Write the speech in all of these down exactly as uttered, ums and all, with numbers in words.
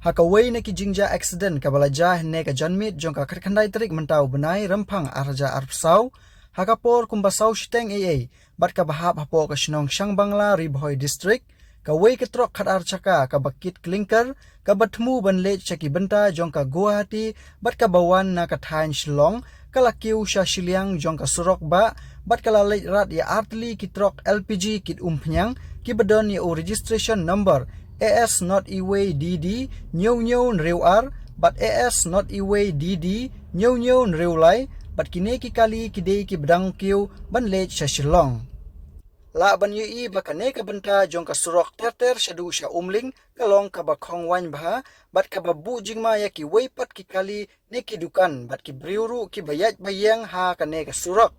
Ha kawei na ki jingjia accident kaba la jia hynne ka janmiet jong ka khatkhyndai tarik mynta u bnai Rymphang arhajar arphew saw, ha ka por kumba saw shiteng eiei, bad kaba hap hapoh ka shnong Shangbangla, Ri Bhoi District, kawei ka trok khatar chaka kaba kit clinker, kaba thmu ban leit sha ki bynta jong ka Guwahati, bad kaba wan na ka thaiñ Shillong, ka la kiew sha shiliang jong ka surok bah, bad ka la leit rat ïa artylli ki trok L P G kit umphniang, kiba don ïa u registration number A S not iwei D D hynñiew hynñiew hynriew ar, bad A S not iwei D D hynñiew hynñiew hynriew lai, bad kine ki kali ki dei kiba dang kiew ban leit sha Shillong. Lah ban ïohi ba kane ka bynta jong ka surok ter ter shaduh sha Umling, ka long kaba khongwaiñ bha, bad kaba buh jingma ïa kiwei pat ki kali ne ki dukan, bad ki briew ruh kiba ïaid ba ïeng ha kane ka surok.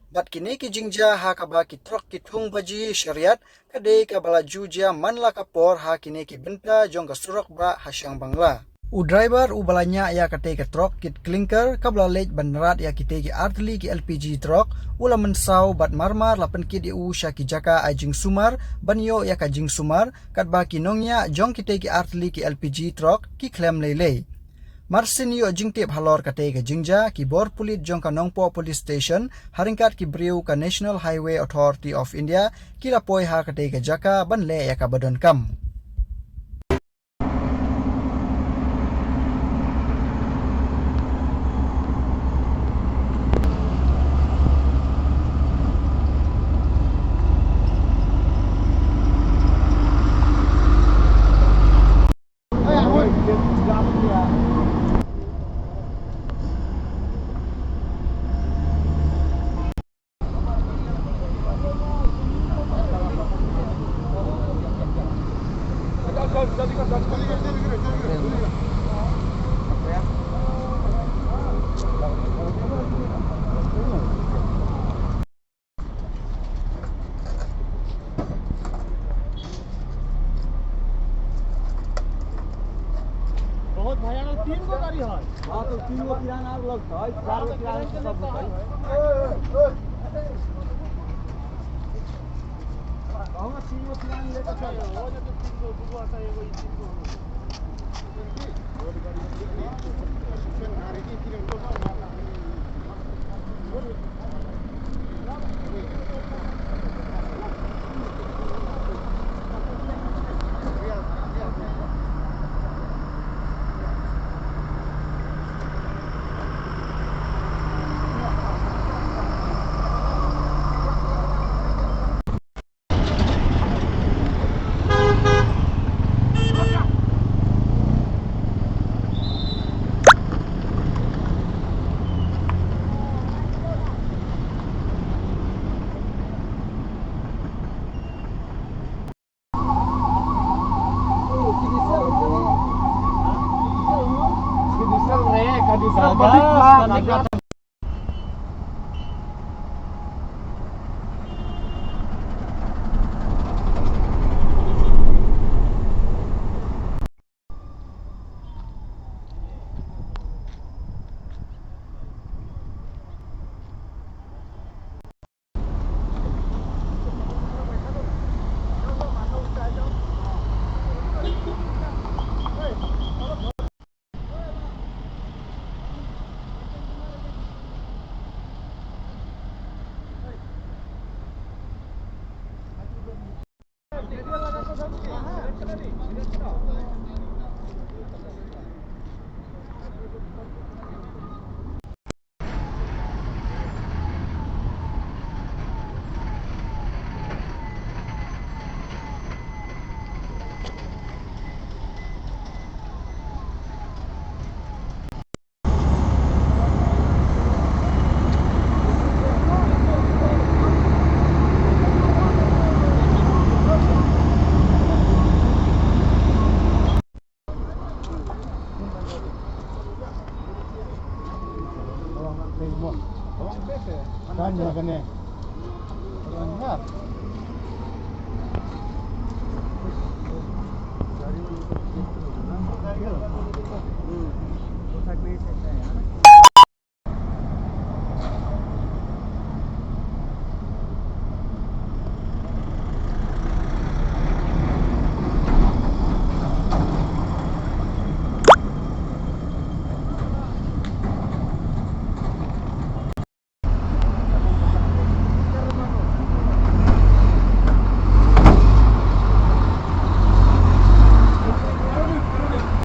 Bad kine ki jingjia ha kaba ki trok ki thung baji shariat, ka dei kaba la ju jia man la ka por ha kine ki bynta jong ka surok bah ha Shangbangla. U driver uba la ñiah ïa katei ka trok kit clinker kaba la leit ban rat ïa kitei ki artylli ki L P G trok, u la mynsaw bad marmar la pynkit ïa u sha ki jaka ai jingsumar ban ïoh ïa ka jingsumar, katba ki nongñiah jong kitei ki artylli ki L P G trok ki khlem lei lei. Marsien ïoh jingtip halor katei ka jingjia, ki bor pulit jong ka Nongpoh Police Station, ha ryngkat ki briew ka National Highway Authority of India, ki la poi ha katei ka jaka ban leh ïa kaba donkam. बहुत भयानक, तीन गो गाड़ी है। हाँ, तो तीन गो किरान आग लगता है, चार गो किरान सब होता है। कहूँ ना, तीन गो किरान लेकर चल। वो जो तो तीन गो, दो गो आता है, वही तीन गो।